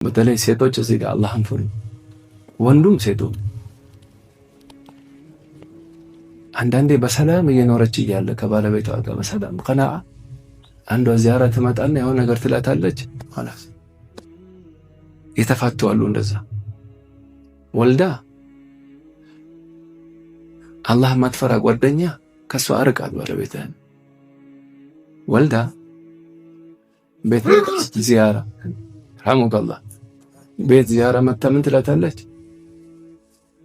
በተለይ ሴቶች እዚህ ጋር አላህን ፍሩ፣ ወንዱም ሴቱም። አንዳንዴ በሰላም እየኖረች እያለ ከባለቤቷ ጋር በሰላም ቀናዓ፣ አንዷ ዚያራ ትመጣና የሆነ ነገር ትላታለች። ኸላስ የተፋቱ አሉ። እንደዛ ወልዳ አላህ ማትፈራ ጓደኛ ከሷ አርቃት ባለቤትህን። ወልዳ ቤት ዚያራ ረሐሙከላህ ቤት ዚያራ መታ ምን ትላታለች?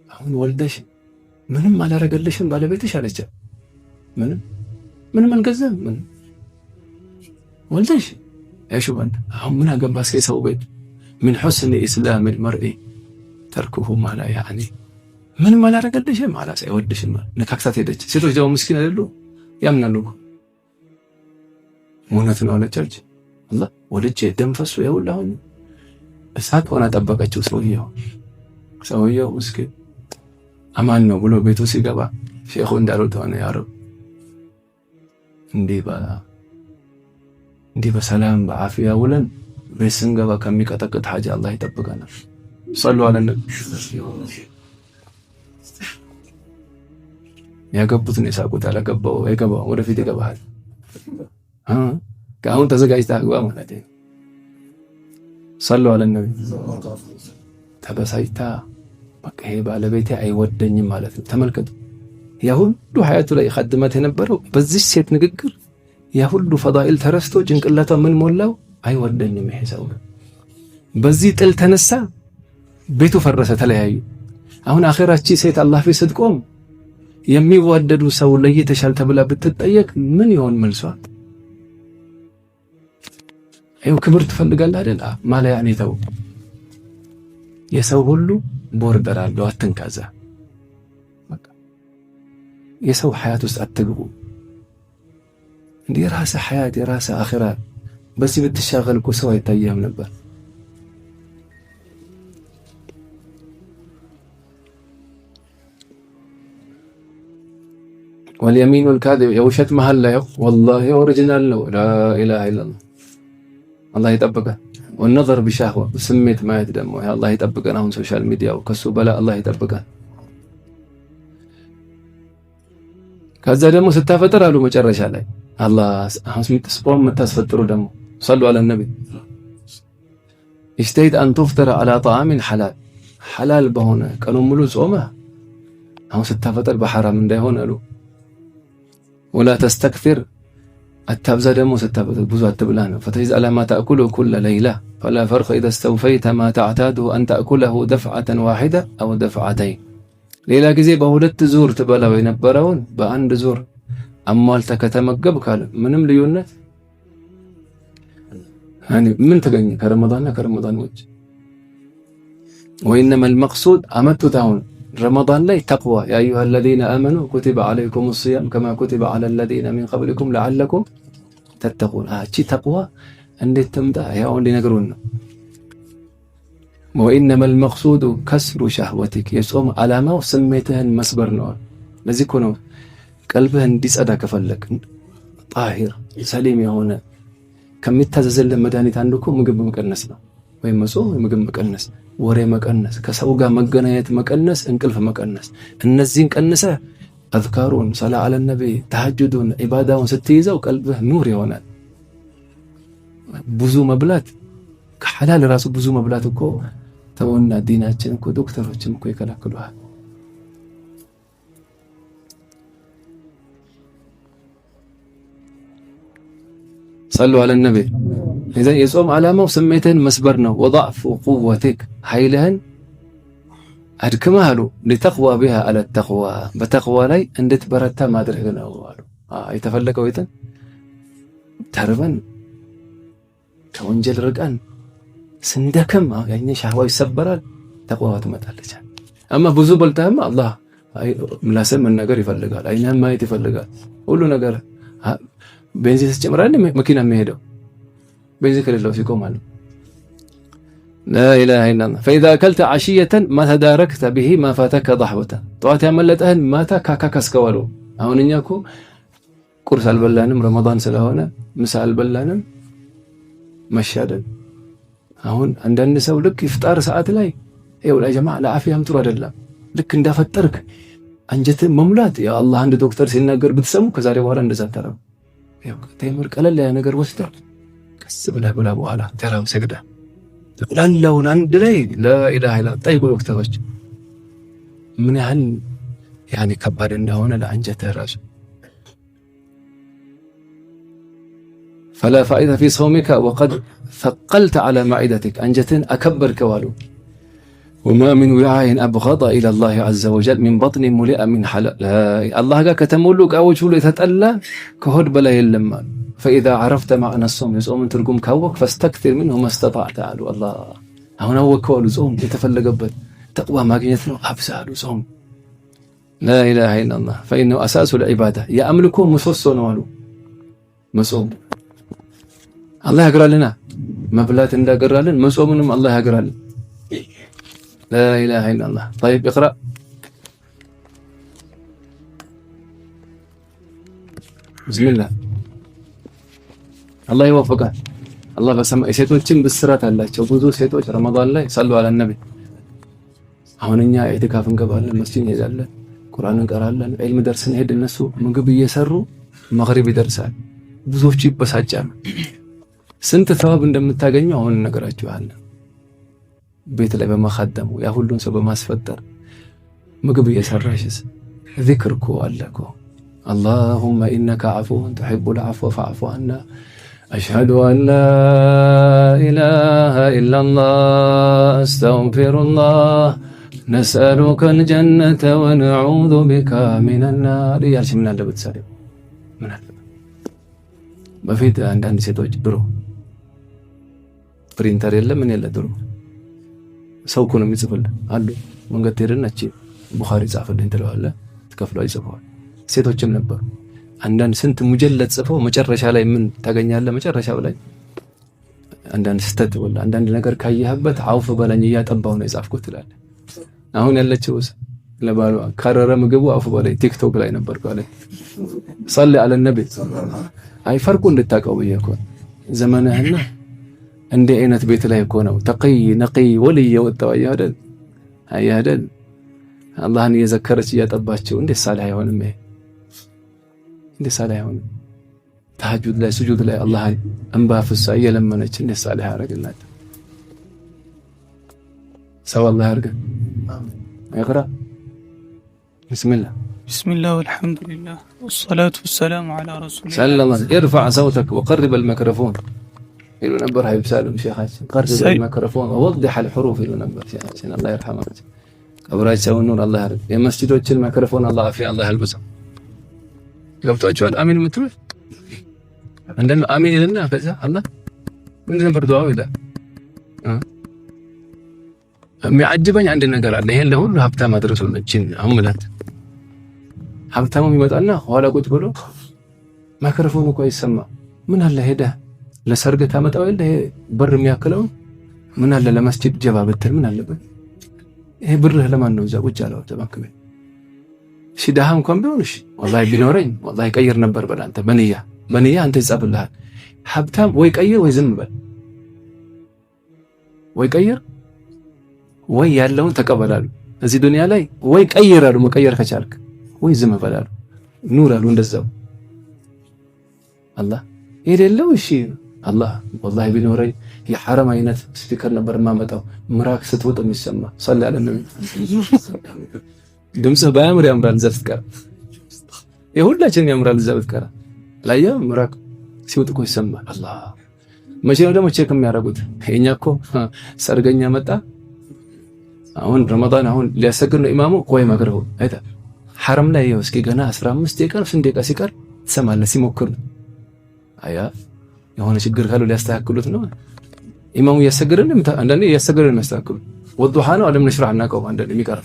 አሁን ወልደሽ ምንም አላረገልሽም ባለቤትሽ አለች። ምንም ምንም አልገዛም። ምንም ወልደሽ ያሹ አሁን ምን አገባ እስከ ሰው ቤት። من حسن إسلام المرء تركه ما لا يعنيه። ምንም አላረገልሽም አላስ አይወድሽም። ነካክታት ሄደች። ሴቶች ደግሞ ምስኪን አይደሉ ያምናሉ። እውነት ነው አለች። አላህ ወልጄ ደም ፈሶ ይኸውልህ አሁን እሳት ሆና ጠበቀችው። ሰውየው ምስኪን አማን ነው ብሎ ቤቱ ሲገባ ሼኹ እንዳሉት ሆነ። ያ ረብ እንዲህ በሰላም በዓፊያ ውለን ቤት ስንገባ ከሚቀጠቅጥ ሐጃ አላህ ይጠብቀናል። ሰሉ አለ ነቢ። ያገቡትን የሳቁት ያላገባው አይገባው፣ ወደፊት ይገባሃል። ከአሁን ተዘጋጅተህ አግባ ማለት ነው። ሰሉ አለ ነቢ። ተበሳጭታ በቃ ይሄ ባለቤቴ አይወደኝም ማለት ነው። ተመልከቱ፣ ያ ሁሉ ሀያቱ ላይ ኸድመት የነበረው በዚህ ሴት ንግግር ያ ሁሉ ፈዳኢል ተረስቶ ጭንቅላቷ ምን ሞላው? አይወደኝም ይሄ ሰው። በዚህ ጥል ተነሳ፣ ቤቱ ፈረሰ፣ ተለያዩ። አሁን አኼራቺ ሴት አላህ ፊት ስትቆም የሚዋደዱ ሰው ለይተሻል ተብላ ብትጠየቅ ምን ይሆን መልሷ? ይኸው ክብር ትፈልጋለህ አይደል? ማለ ያኔ ተው። የሰው ሁሉ border አለው፣ አትንካዛ። የሰው ሐያት ውስጥ አትግቡ። እንዲህ የራስህ ሐያት የራስህ አኺራ በዚህ ብትሻገል እኮ ሰው አይታየህም ነበር። واليمين الكاذب የውሸት መሀል ላይ والله original ነው። لا إله إلا الله አላህ ይጠብቀን። والنظر بشهوة ስሜት ማየት ደግሞ አላህ ይጠብቀን። አሁን social media ው ከሱ በላ አላህ ይጠብቀን። ከዛ ደግሞ ስታፈጥር አሉ መጨረሻ ላይ አላህ አሁን ጾም የምታስፈጥሩ ደግሞ صلوا على النبي اجتهد أن تفطر على طعام حلال ሐላል በሆነ ቀኑን ሙሉ ጾመህ አሁን ስታፈጥር በሐራም እንዳይሆን አሉ። ولا تستكثر አታብዛ ደግሞ ስታፈጥር ብዙ አትብላ ነው። فتجد على ما تأكله كل ليلة فلا فرق إذا استوفيت ما تعتاده أن تأكله دفعة واحدة أو دفعتين። ሌላ ጊዜ በሁለት ዙር ትበላው የነበረውን በአንድ ዙር አሟልተህ ከተመገብክ ካለ ምንም ልዩነት ምን ተገኘ ከረመዳንና ከረመዳን ውጭ? وإنما المقصود አመጡት አሁን ረመዳን ላይ ተቅዋ يا أيها الذين آمنوا كتب عليكم الصيام كما كتب على الذين من قبلكم لعلكم تتقون። እቺ ተቅዋ እንዴት ትምጣ? ያው እንዲነግሩን ነው። وإنما المقصود كسر شهوتك የጾም ዓላማው ስሜትህን መስበር ነው። ለዚህ እኮ ነው ቀልብህ እንዲጸዳ ከፈለግ ጣሂር ሰሊም የሆነ ከሚታዘዝልን መድኃኒት አንዱ እኮ ምግብ መቀነስ ነው። ወይም መጾም፣ ምግብ መቀነስ፣ ወሬ መቀነስ፣ ከሰው ጋር መገናኘት መቀነስ፣ እንቅልፍ መቀነስ። እነዚህን ቀንሰህ አዝካሩን፣ ሰላ አለ ነቢ፣ ተሐጁዱን፣ ዒባዳውን ስትይዘው ቀልብህ ኑር ይሆናል። ብዙ መብላት ከሐላል ራሱ ብዙ መብላት እኮ ተውና፣ ዲናችን እኮ ዶክተሮችም እኮ ይከለክሉሃል። صلوا على النبي። የጾም ዓላማው ስሜትህን መስበር ነው። وضعف قوتك ኃይልህን አድክመህ አሉ لتقوى بها على التقوى በተቅዋ ላይ እንድትበረታ ማድረግ ነው አሉ። የተፈለገው የትን ተርበን ከወንጀል ርቀን ስንደክም ያኛ ሻህዋ ይሰበራል፣ ተቅዋ ትመጣለች። አማ ብዙ በልተህማ አላህ ምላስን መናገር ይፈልጋል፣ አይንህን ማየት ይፈልጋል፣ ሁሉ ነገር ቤንዚን ስትጨምራለህ መኪና የሚሄደው ቤንዚን ከሌለው ሲቆም አለ። لا إله إلا الله። فإذا أكلت عشية ما تداركت به ما فاتك ضحوة ጠዋት ያመለጠህን ማታ ካካካስከዋሉ። አሁን እኛ እኮ ቁርስ አልበላንም ረመዳን ስለሆነ ምሳ አልበላንም መሻደን አሁን አንዳንድ ሰው ልክ ኢፍጣር ሰዓት ላይ ይኸው ጀማ ለአፍያም ጥሩ አይደለም። ልክ እንዳፈጠርክ አንጀትን መሙላት ያ አላህ አንድ ዶክተር ሲናገር ብትሰሙ ከዛሬ በኋላ እንደዛ ታረጉ። ያው ቴምር ቀለል ያለ ነገር ወስደህ ቀስ ብለህ ብላ፣ በኋላ ተራው ሰግደህ ጠቅላላውን አንድ ላይ لا إله إلا ጠይቁ ዶክተሮች ምን ያህል ያኔ ከባድ እንደሆነ ለአንጀትህ ራሱ። فلا فائدة في صومك وقد ثقلت على معدتك አንጀትህን አከበድከው አሉ። وما من وعاء أبغض إلى الله عز وجل من بطن ملئ من حلال አላህ ጋር ከተሞሉ ዕቃዎች ሁሉ የተጠላ ከሆድ በላይ የለም አሉ። فإذا عرفت معنى الصوم የጾምን ትርጉም ካወቅ فاستكثر منه ما استطعت አሉ። አላህ አሁን አወቅከው አሉ። ጾም የተፈለገበት ተቅዋ ማግኘት ነው። አብዛ አሉ ጾም። لا إله إلا الله فإنه أساس العبادة የአምልኮ ምሰሶ ነው አሉ መጾም። አላህ ያግራልና መብላት እንዳገራልን መጾምንም አላህ ያግራልን። لا إله إلا الله። طيب اقرأ። بسم الله አላህ ይወፍቃል። አላህ በሰማይ ሴቶችን ብስራት አላቸው። ብዙ ሴቶች ረመዳን ላይ صلوا على النبي። አሁን እኛ ኢዕቲካፍ እንገባለን፣ መስጂድ እንሄዳለን፣ ቁርአን እንቀራለን፣ ዒልም ደርስ ስንሄድ እነሱ ምግብ እየሰሩ መግሪብ ይደርሳል። ብዙዎቹ ይበሳጫሉ። ስንት ተዋብ እንደምታገኙ አሁን እነግራችኋለን። ቤት ላይ በመኻደሙ ያ ሁሉን ሰው በማስፈጠር ምግብ እየሰራሽስ ዚክር እኮ አለ እኮ። اللهم إنك عفو تحب العفو فاعف عنا أشهد أن لا إله إلا الله أستغفر الله نسألك الجنة ونعوذ بك من النار እያልሽ ምን አለ ብትሰሪው? ምን አለ በፊት አንዳንድ ሴቶች ድሮ ፕሪንተር የለ ምን የለ ድሮ ሰው እኮ ነው የሚጽፍልህ አሉ። መንገድ ትሄድና እቺ ቡኻሪ ጻፍልኝ ትለዋለህ፣ ትከፍለው ይጽፈዋል። ሴቶችም ነበሩ። አንዳንድ ስንት مجلد ጽፈው መጨረሻ ላይ ምን ታገኛለህ? መጨረሻው ላይ አንዳንድ ስተት ወላ አንዳንድ ነገር ካየህበት አውፍ በለኝ እያጠባው ነው የጻፍኩት ትላለህ። አሁን ያለችው ለባሏ ካረረ ምግቡ አውፍ በለኝ ቲክቶክ ላይ ነበር ካለ صل على النبي። አይ ፈርቁ እንድታውቀው ብዬ እኮ ዘመንህና እንዲህ አይነት ቤት ላይ እኮ ነው ተቅይ ነቅይ ወልይ የወጣው። አየህ አይደል? አየህ አይደል? አላህን እየዘከረች እያጠባችው እንዴት ሳሊህ አይሆንም? ይሄ እንዴት ሳሊህ አይሆንም? ተሐጁድ ላይ ስጁድ ላይ አላህ እንባ ፍሳ እየለመነች እንዴት ሳሊህ ያደርግላት? ሰው አላህ ያድርገን። اقرأ بسم الله بسم الله والحمد لله والصلاة والسلام على رسول الله صلى الله ارفع صوتك وقرب الميكروفون ይሉ ነበር ሀቢብ ሳሉም ሼኻችን። قرب الميكروفون ووضح الحروف ይሉ ነበር ሼኻችን አላህ ይርሐማቸው። ቀብራቸውን ኑር አላህ ያድርግ። የመስጂዶችን ማይክሮፎን አላህ አፊያ አላህ ያልብሰው። ገብቷቸዋል። አሚን የምትሉት አንዳንዱ አሚን ይልና ከዛ አላህ ምንድን ነበር ዱዓው ይላል። የሚያጅበኝ አንድ ነገር አለ። ይሄን ለሁሉ ሀብታም አድርሱልን። እቺን አሁን ምላት ሀብታሙ ይመጣና ኋላ ቁጭ ብሎ ማይክሮፎን እኮ አይሰማ ምን አለ ሄደህ ለሰርግ ታመጣው የለ ይሄ በር የሚያክለው ምን አለ ለመስጂድ ጀባ ብትል ምን አለበት? ይሄ ብርህ ለማን ነው? እዛ ቁጭ ያለው ባንክ ቤት። እሺ ደሃ እንኳን ቢሆን እሺ والله ቢኖረኝ والله ቀይር ነበር በል አንተ በንያ በንያ አንተ ይጻፍልሃል። ሀብታም ወይ ቀይር ወይ ዝም በል፣ ወይ ቀይር ወይ ያለውን ተቀበላሉ። እዚህ ዱንያ ላይ ወይ ቀይር አሉ መቀየር ከቻልክ፣ ወይ ዝም በላሉ። ኑር አሉ እንደዛው አላህ የሌለው እሺ አላህ والله ቢኖረኝ የሐረም አይነት speaker ነበር የማመጣው። ምራቅ ስትውጥ የሚሰማ صل على النبي ድምፅህ ባያምር ያምራል እዛ ስትቀራ፣ የሁላችንም ያምራል እዛ ብትቀራ። ላየ ምራቅ ሲውጥ እኮ ይሰማል። አላህ መቼ ነው ደግሞ check የሚያደርጉት? የኛ እኮ ሰርገኛ መጣ። አሁን ረመዳን አሁን ሊያሰግድ ነው ኢማሙ። ቆይ መግረቡ አይታ ሐረም ላይ ይኸው እስኪ ገና 15 ደቂቃ ስንት ደቂቃ ሲቀር ትሰማለህ ሲሞክር አያ የሆነ ችግር ካለው ሊያስተካክሉት ነው። ኢማሙ እያሰገደን አንዳንዴ እያሰገደን የሚያስተካክሉት ወዱሃ ነው። ألم نشرح እናውቀው አንዳንዴ የሚቀር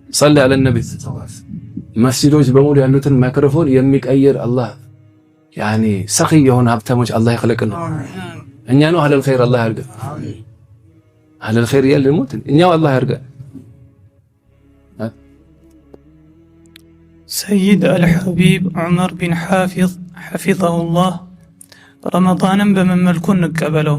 صل على النبي መስጂዶች በሙሉ ያሉትን ማይክሮፎን የሚቀይር አላህ يعني ሰኺ የሆነ ሀብታሞች አላህ ይخلቅልን። እኛ ነው أهل الخير አላህ ያርገን። أهل الخير እያልን ልሞት እኛው አላህ ያርገን። ሰይድ አልሐቢብ ዑመር ቢን ሓፊዝ حفظه الله ረመዳንን በምን መልኩ እንቀበለው?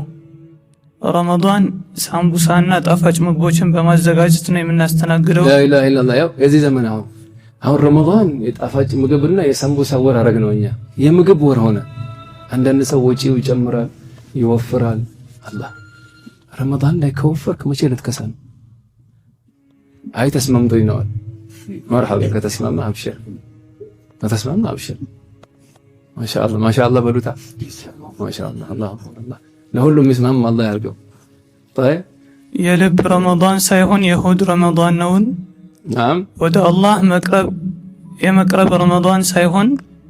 ረመዳን ሳምቡሳና ጣፋጭ ምግቦችን በማዘጋጀት ነው የምናስተናግደው። لا إله إلا الله። ያው የዚህ ዘመን አሁን ረመዳን የጣፋጭ ምግብና የሳምቡሳ ወር አረግነው እኛ፣ የምግብ ወር ሆነ። አንዳንድ ሰው ወጪው ይጨምራል፣ ይወፍራል። አላህ ረመዳን ላይ ከወፈርክ መቼ ልትከሳ ነው? አይ ተስማምቶኝ ነዋል። መርሐባ ከተስማማ አብሽር፣ ከተስማማ አብሽር። ማሻአላህ ማሻአላህ በሉታ። ማሻአላህ አላህ ለሁሉም የሚስማማ አላህ ያርገው። የልብ ረመዳን ሳይሆን የሆድ ረመዳን ነውን? ወደ አላህ መቅረብ የመቅረብ ረመዳን ሳይሆን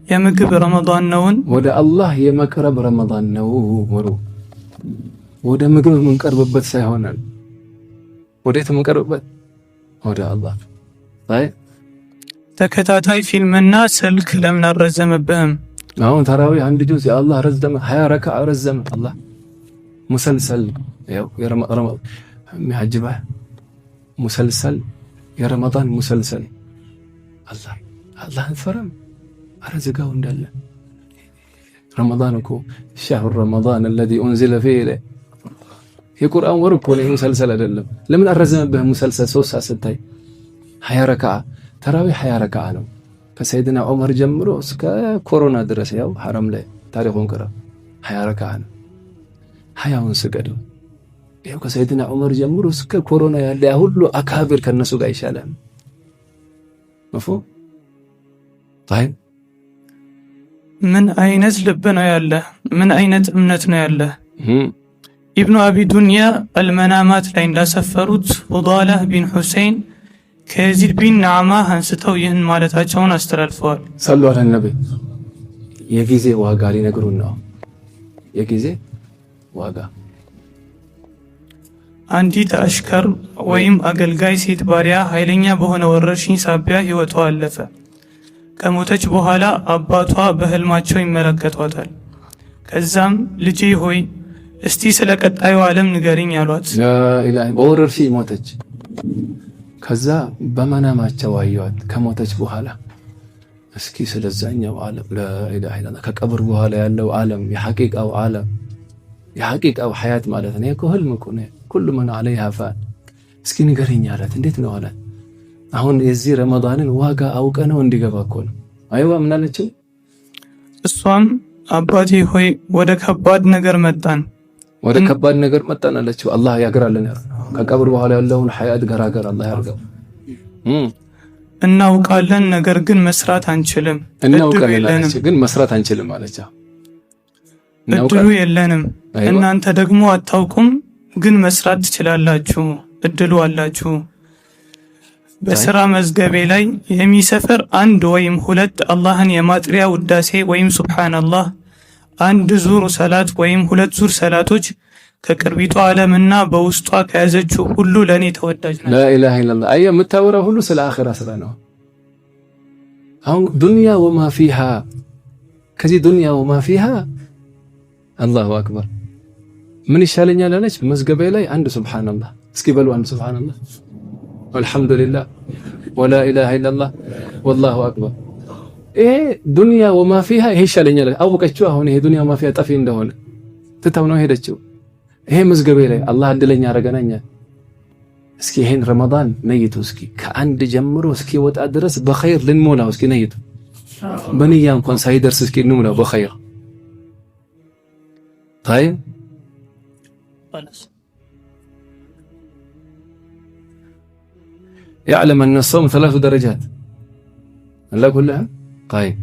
የምግብ ረመዳን ነውን? ወደ አላህ የመቅረብ ረመዳን ነው ወሩ። ወደ ምግብ የምንቀርብበት ሳይሆን ወዴት የምንቀርብበት? ወደ አላህ። ተከታታይ ፊልምና ስልክ ለምን አልረዘመብህም? አሁን ተራዊህ አንድ ጁዝ የአላህ ረዘመ፣ 20 ረክዓ ረዘመ። አላህ مسلسل ያው የሚያጅበህ مسلسل የረመዳን مسلسل አላህ አላህን ፈረም። አረ ዝጋው እንዳለ ረመዳን እኮ شهر رمضان الذي أنزل فيه የቁርአን ወር እኮ ነው፣ مسلسل አይደለም። ለምን አረዘመብህ? مسلسل 3 ሰዓት ስታይ 20 ረክዓ ተራዊህ 20 ረክዓ ነው። ከሰይድና ዑመር ጀምሮ እስከ ኮሮና ድረስ ያው ሐረም ላይ ታሪኩን ቅራ። 20 ረክዓ ነው። 20ውን ስገዱ። ያው ከሰይድና ዑመር ጀምሮ እስከ ኮሮና ያለ ያ ሁሉ أكابر ከነሱ ጋር ይሻላል። مفهوم طيب። ምን አይነት ልብ ነው ያለ? ምን አይነት እምነት ነው ያለ? ኢብኑ አቢ ዱንያ አልመናማት ላይ እንዳሰፈሩት ፉዳላህ ቢን ሁሴን ከየዚድ ቢን ናዕማ አንስተው ይህን ማለታቸውን አስተላልፈዋል። صلوا على النبي። የጊዜ ዋጋ ሊነግሩን ነው። የጊዜ ዋጋ አንዲት አሽከር ወይም አገልጋይ ሴት ባሪያ ኃይለኛ በሆነ ወረርሽኝ ሳቢያ ሕይወቷ አለፈ። ከሞተች በኋላ አባቷ በህልማቸው ይመለከቷታል። ከዛም ልጄ ሆይ እስቲ ስለ ቀጣዩ ዓለም ንገሪኝ አሏት። በወረርሽኝ ሞተች። ከዛ በመናማቸው አየዋት ከሞተች በኋላ እስኪ ስለዛኛው ዓለም لا إله إلا الله ከቀብር በኋላ ያለው ዓለም የሐቂቃው ዓለም የሐቂቃው ሐያት ማለት ነው። እኮ ህልም እኮ ነው። كل من عليها فان። እስኪ ንገሪኝ አላት። እንዴት ነው አላት። አሁን የዚህ ረመዳንን ዋጋ አውቀ ነው እንዲገባ እኮ ነው። አይዋ ምን አለችው? እሷም አባቴ ሆይ ወደ ከባድ ነገር መጣን ወደ ከባድ ነገር መጣን አለችው። አላህ ያግራልን። ከቀብር በኋላ ያለውን ሐያት ገራገር አላህ ያርገው። እናውቃለን፣ ነገር ግን መስራት አንችልም። እናውቃለን አለች፣ ግን መስራት አንችልም አለች። እድሉ የለንም። እናንተ ደግሞ አታውቁም፣ ግን መስራት ትችላላችሁ፣ እድሉ አላችሁ። በስራ መዝገቤ ላይ የሚሰፍር አንድ ወይም ሁለት አላህን የማጥሪያ ውዳሴ ወይም ሱብሓነላህ፣ አንድ ዙር ሰላት ወይም ሁለት ዙር ሰላቶች ከቅርቢቷ ዓለምና በውስጧ ከያዘችው ሁሉ ለእኔ ተወዳጅ ናቸው። لا إله إلا الله። አየህ፣ የምታወራው ሁሉ ስለ አኺራ ስራ ነው። አሁን ዱንያ وما فيها፣ ከዚህ ዱንያ وما فيها الله أكبر ምን ይሻለኛል አለች። መዝገቤ ላይ አንድ ሱብሓነላህ፣ እስኪ በሉ አንድ ሱብሓነላህ፣ አልሐምዱሊላህ፣ ولا إله إلا الله፣ والله أكبر። ይሄ ዱንያ وما فيها ይሄ ይሻለኛል አወቀችው። አሁን ይሄ ዱንያ وما فيها ጠፊ እንደሆነ ትታው ነው ሄደችው። ይሄ መዝገቤ ላይ አላህ እድለኛ አረገናኛ። እስኪ ይሄን ረመዳን ነይቱ፣ እስኪ ከአንድ ጀምሮ እስኪ ወጣ ድረስ በኸይር ልንሞላው። እስኪ ነይቱ በንያ እንኳን ሳይደርስ እስኪ እንሙላው በኸይር። طيب اعلم أن الصوم ثلاث درجات አላ ኩልህ طيب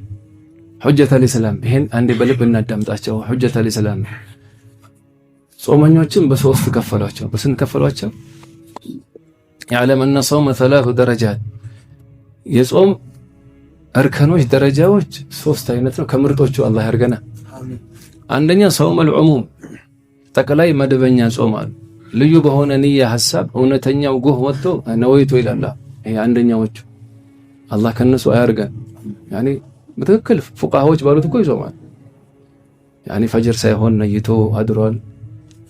حجة الإسلام ይሄን አንዴ በልብ እናዳምጣቸው። حجة الإسلام ጾመኞችን በሶስት ከፈሏቸው። በስንት ከፈሏቸው? اعلم أن الصوم ثلاث درجات የጾም እርከኖች ደረጃዎች ሶስት አይነት ነው። ከምርጦቹ አላህ ያርገና። አንደኛ صوم العموم ጠቅላይ መደበኛ ጾም አሉ። ልዩ በሆነ ንያ ሐሳብ እውነተኛው ጎህ ወጥቶ ነወይቶ ይላል። ይሄ አንደኛዎቹ አላህ ከነሱ አያርገን። ያኒ በትክክል ፉቃሃዎች ባሉት እኮ ይጾማል። ያኒ ፈጅር ሳይሆን ነይቶ አድሯል።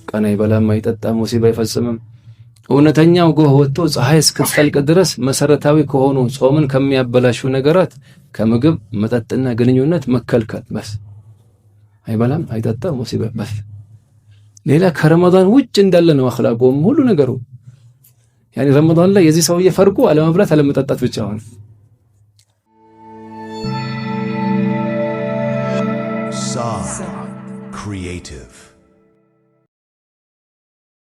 ቀን አይበላም፣ አይጠጣም፣ ወሲብ አይፈጽምም። እውነተኛው ጎህ ወጥቶ ፀሐይ እስክትጠልቅ ድረስ መሰረታዊ ከሆኑ ጾምን ከሚያበላሹ ነገራት ከምግብ መጠጥና ግንኙነት መከልከል። በስ አይበላም፣ አይጠጣም፣ ወሲብ በስ። ሌላ ከረመዳን ውጭ እንዳለ ነው አኽላቁም ሁሉ ነገሩ። ያኒ ረመዳን ላይ የዚህ ሰውዬ ፈርቁ አለመብላት አለመጠጣት ብቻ ሆነ። Creative.